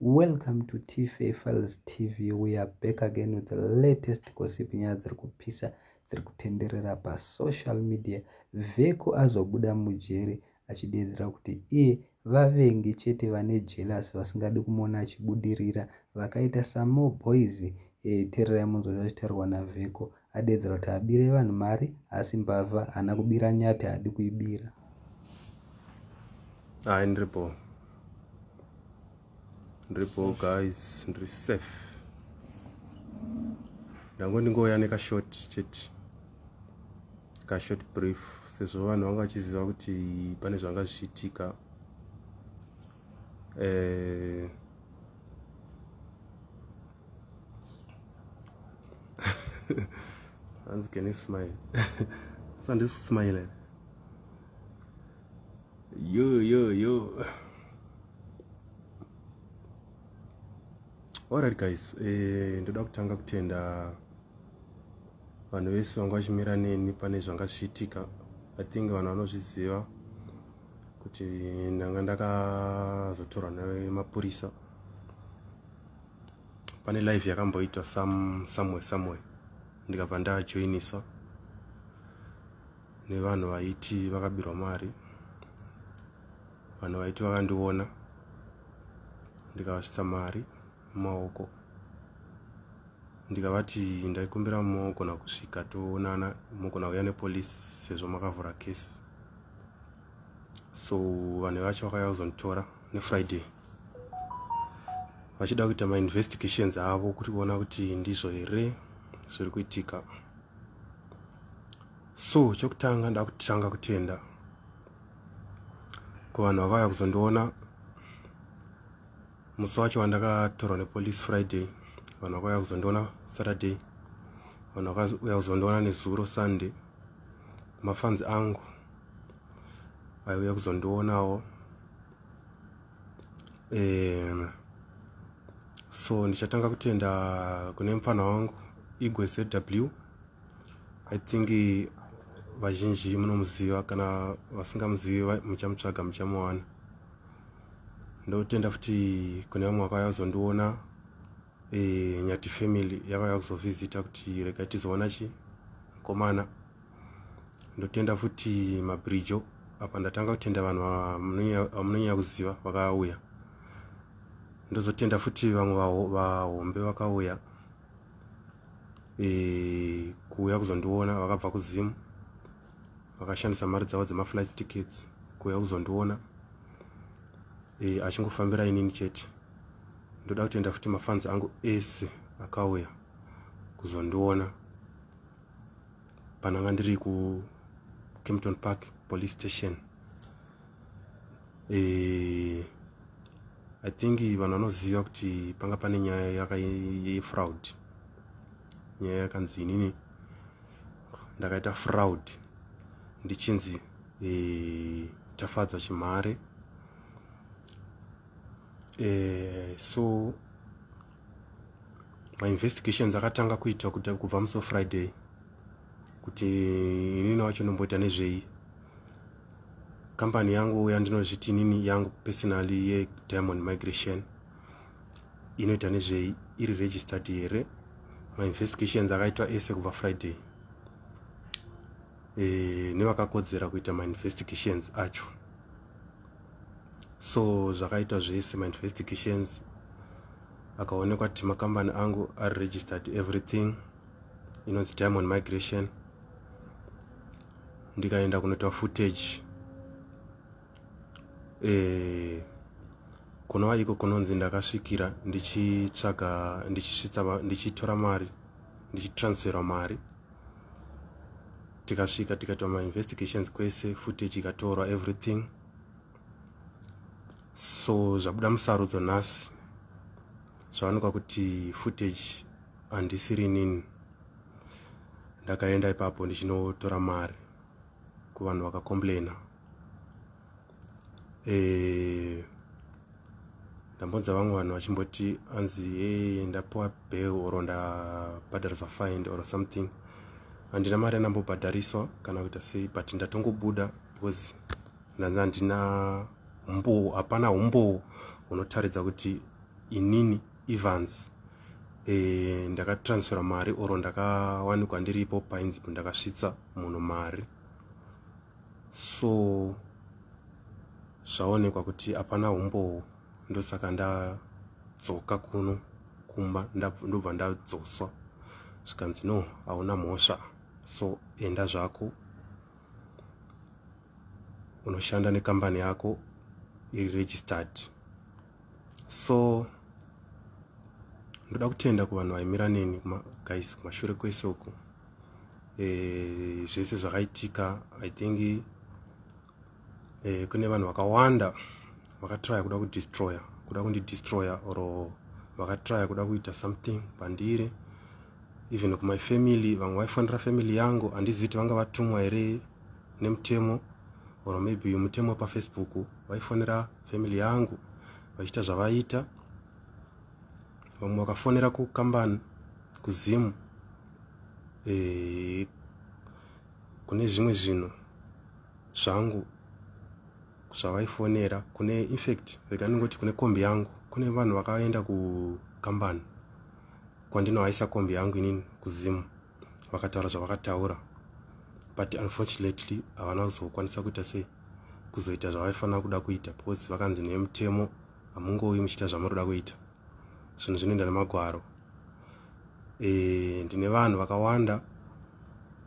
Welcome to Tfa Files TV. We are back again with the latest gossip. Nyaya dziri kupisa dziri kutenderera pasocial media. Vheko azobuda mujeri achideedzera kuti iye vavengi chete vane jealous vasingadi kumuona achibudirira vakaita saMo Boys. Teererai munzwe zvachitaurwa naVheko. Adeedzera kuti abire vanhu mari asi mbavha haana kubira nyati haadi kuibira. Hayi, ndiripo, ndiripo guys, ndiri safe. Ndango ndingouya nekashort chete, kashort brief, sezvo vanhu vanga vachiziva kuti pane zvanga zvichiitika. Hanzi, "Can you smile?" Sandisi smile. Yo yo yo, alright guys, ndoda kutanga kutenda vanhu vese vanga vachimira neni pane zvanga zvichiitika. I think vanhu vanozviziva kuti ndanga ndakazotorwa nemapurisa. Pane live yakamboitwa somewhere somewhere, ndikabva ndajoiniswa nevanhu vaiti vakabirwa mari, vanhu vaiti vakandiona ndikavasvitsa mari mumaoko, ndikavati ndaikumbira mogona kusvika toonana, mogona kuuya nepolisi sezvo makavhura kesi. So vanhu vacho vakauya kuzonditora neFriday vachida kuita mainvestigations avo kuti kuona kuti ndizvo here zviri kuitika. So chokutanga, ndakutanga kutenda kuvanhu vakauya kuzondiona musi wacho wandakatorwa nepolice Friday, vanhu vakauya kuzondiona Saturday, vanhu vakauya kuzondiona nezuro Sunday, mafans angu aiuya kuzondionawo. So ndichatanga kutenda kune mufana wangu Igwe ZW. I think vazhinji munomuziva, kana vasingamuzivi muchamutsvaga, muchamuwana. Ndotenda futi kune vamwe vakauya kuzondiona, Nyati family yakauya kuzovhizita kuti regai tizoona chi mukomana. Ndotenda futi Mabrijo. Apa ndatanga kutenda vanhu vamunonyanya kuziva vakauya. Ndozotenda futi vamwe vahombe vakauya kuuya kuzondiona, vakabva kuZimu, vakashandisa mari dzavo dzemaflight tickets kuuya kuzondiona, achingofambira inini chete. Ndoda kutenda futi mafans angu ese akauya kuzondiona pananga ndiri kuKempton Park Police Station. I think vanhu vanoziva kuti panga pane nyaya yefraud, nyaya yakanzi inini ndakaita fraud, ndichinzi Tafadzwa Chimhare. So mainvestigations akatanga kuitwa kubva musi weFriday kuti inini wacho ndomboita nezvei, kambani yangu yandinozviti inini yangu personally yeDiamond Migration inoita nezvei, iri registered here. Mainvestigations akaitwa ese kubva Friday nevakakodzera kuita mainvestigations acho. So zvakaitwa zvese mainvestigations, akaonekwa kuti makambani angu ari registered, everything, inonzi Diamond Migration. Ndikaenda kunoita footage, kunova iko kunonzi ndakasvikira ndichitsvaga, ndichisvitsa, ndichitora mari, ndichitransfera mari. Tikasvika tikaita mainvestigations kwese, footage ikatorwa, everything. So zvabuda musarudzo nhasi, zvaonekwa kuti footage handisiri nini ndakaenda ipapo ndichinotora mari kuvanhu vakacomplaina. Ndambonza vamwe vanhu vachimboti anzi e ndapiwa bail or ndabhadhariswa fine or something. Handina mari yandambobhadhariswa kana kuita sei, but ndatongobuda because ndanzi handina umbowo, hapana umbowo hunotaridza kuti Inini Evans ndakatransfera mari oro ndakawanikwa ndiripo painzi ndakasvitsa munhu mari. So zvaonekwa kuti hapana umbowo, ndosaka ndadzoka kuno kumba, ndobva ndadzoswa, zvikanzi, "No, hauna mhosva, so enda zvako unoshanda nekambani yako iri registered." So ndoda kutenda kuvanhu vaimira neni guys, kumashure kwese uku. Zvese zvakaitika, I think kune vanhu vakawanda vakatraya kuda kudestroya, kuda kundidestroya, or vakatraya kuda kuita something pandiri, even kumy family. Vamwe vaifonera family yangu, handizivi kuti vanga vatumwa here nemutemo or maybe mutemo wepaFacebook. Vaifonera family yangu vachiita zvavaita. Vamwe vakafonera kukambani kuZimu, kune zvimwe zvinhu zvangu zvavaifonera kune. Infact, rega ndingoti kune kombi yangu, kune vanhu vakaenda kukambani kwandinohaisa kombi yangu inini kuZimu, vakataura zvavakataura, but unfortunately havana kuzokwanisa kuita sei, kuzoita zvavaifanira kuda kuita, because vakanzi nemutemo hamungovi muchiita zvamunoda kuita, zvinhu zvinoenda nemagwaro. Ndine vanhu vakawanda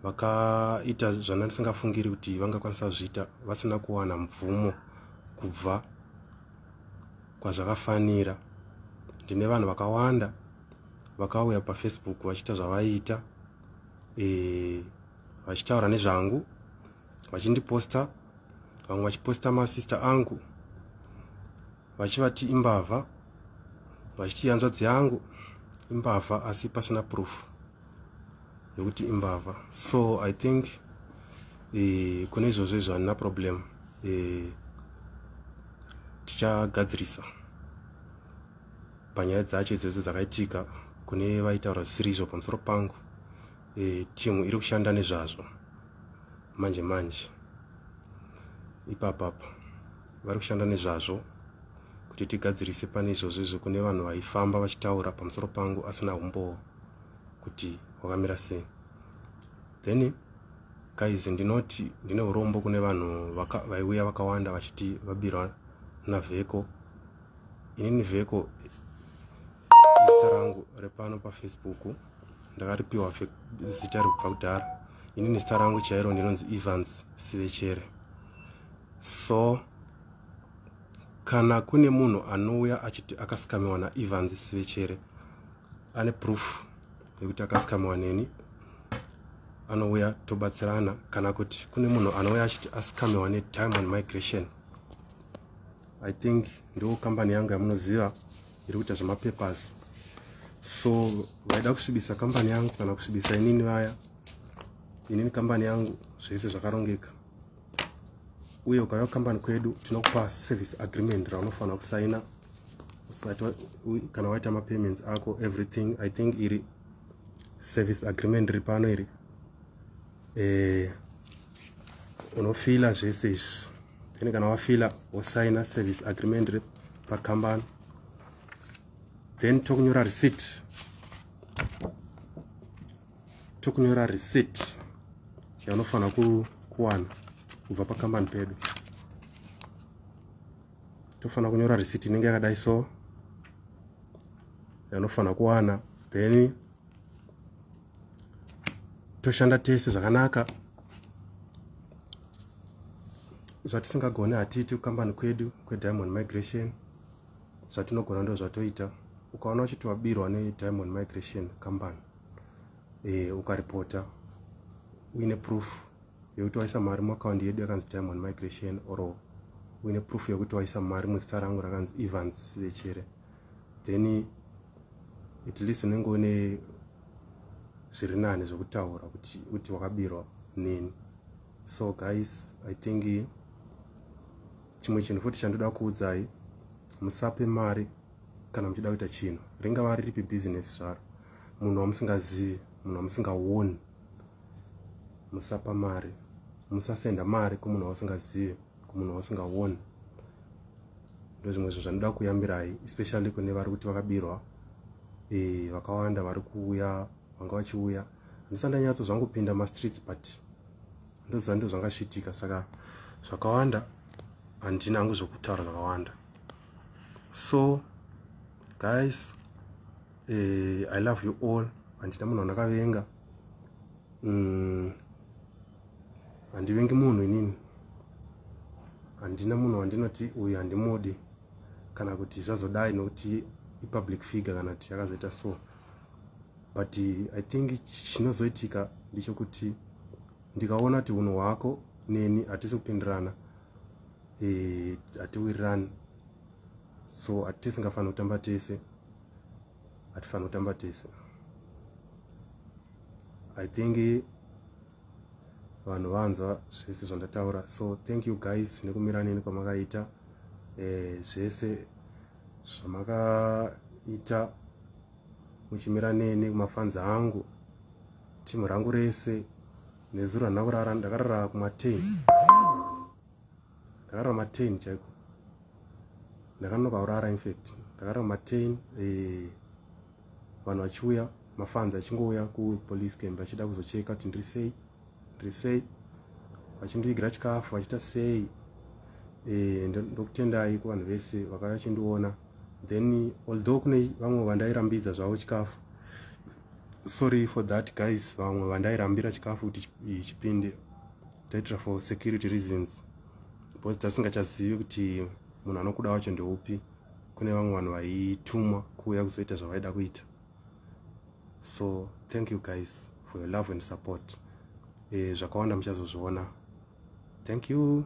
vakaita zvandandisingafungiri kuti vangakwanisa kuzviita vasina kuwana mvumo kubva kwazvakafanira. Ndine vanhu vakawanda vakauya paFacebook vachiita zvavaiita, vachitaura nezvangu, vachindiposta, vamwe vachiposta masista angu vachivati imbavha, vachiti hanzvadzi yangu imbavha, asi pasina proof yekuti imbavha. So I think kune izvozvo izvo handina problem. Tichagadzirisa panyaya dzacho idzodzo dzakaitika kune vaitaura zvisiri izvo pamusoro pangu. Timu iri kushanda nezvazvo manje manje ipapapa, vari kushanda nezvazvo kuti tigadzirise pane izvozvo izvo kune vanhu vaifamba vachitaura pamusoro pangu asina umbowo kuti wakamira sei. Then guys, ndinoti ndine urombo kune vanhu vaiuya vakawanda vachiti vabirwa naVheko. Inini Vheko zita rangu repano paFacebook, ndakaripiwa zita rekubva kudhara. Inini zita rangu chairo ndinonzi Evans Sivechere. So kana kune munhu anouya achiti akasikamiwa naEvans Sivechere, ane proof yekuti akasikamiwa neni, anouya tobatsirana. Kana kuti kune munhu anouya achiti asikamiwa neDiamond Migration, I think ndo kambani yangu yamunoziva iri kuita zvemapapers, so vaida kusvibisa kambani yangu kana kusvibisa inini vaya, inini kambani yangu zvese zvakarongeka. Uye ukauya kukambani kwedu, tinokupa service agreement raunofanira kusaina kana waita mapayments ako, everything. I think iri service agreement riri pano iri, unofila zvese izvi, then kana wafila wosaina service agreement pakambani, then tokunyora receipt, tokunyora receipt yaunofanira kuwana kubva pakambani pedu. Tofanira kunyora receipt inenge yakadai so yaunofanira kuwana, then toshanda tese zvakanaka. Zvatisingagoni hatiiti kukambani kwedu kweDiamond Migration, zvatinogona ndo zvatoita. Ukaona uchiti wabirwa neDiamond Migration Company, ukaripota uine proof yekuti waisa mari muakaundi yedu yakanzi Diamond Migration, or uine proof yekuti waisa mari muzita rangu rakanzi Evans Sivechere, then at least unenge une zviri nani zvekutaura kuti wakabirwa neni. So guys, I think chimwe chinhu futi chandoda kuudzai, musape mari kana muchida kuita chinhu, ringava riripi bhizinesi zvaro, munhu wamusingazivi, munhu wamusingaoni. Musapa mari, musasenda mari kumunhu wausingazivi, kumunhu wausingaoni. Ndo zvimwe zvinhu zvandinoda kuyambirai, especially kune vari kuti vakabirwa. Vakawanda vari kuuya, vanga vachiuya. Handisati ndanyatso zvangu kupinda mastreets, but ndoziva ndo zvanga zvichiitika. Saka zvakawanda handina hangu zvokutaura zvakawanda. So guys, I love you all. Handina munhu wandakavenga. Handivengi munhu inini. Handina munhu wandinoti uyu handimudi, kana kuti zvazodai nokuti ipublic figure, kana kuti yakazoita so. But I think chinozoitika ndechekuti ndikaona kuti unhu hwako neni hatisi kupindirana, hatiwirirani, so hatisingafaniri kutamba tese, hatifaniri kutamba tese. I think vanhu vanzwa zvese zvandataura. So thank you guys nekumira neni kwamakaita, zvese zvamakaita muchimira neni, kumafans angu, timu rangu rese. Nezuro handina kurara, ndakarara kuma10, ndakarara ma10 chaiko. Ndakanonoka kurara, infact ndakarara ma10. Vanhu vachiuya, mafans achingouya kupolice camp achida kuzocheka kuti ndiri sei, ndiri sei, vachindivigira chikafu, vachiita sei. Ndokutendai kuvanhu vese vakauya vachindiona. Then although kune vamwe vandairambidza zvavo chikafu, sorry for that guys, vamwe vandairambira chikafu kuti chipinde, taitira for security reasons, because tasingachazivi kuti munhu anokuda wacho ndeupi. Kune vamwe vanhu vaitumwa kuuya kuzoita zvavaida kuita. So thank you guys for your love and support. Zvakawanda muchazozviona. Thank you.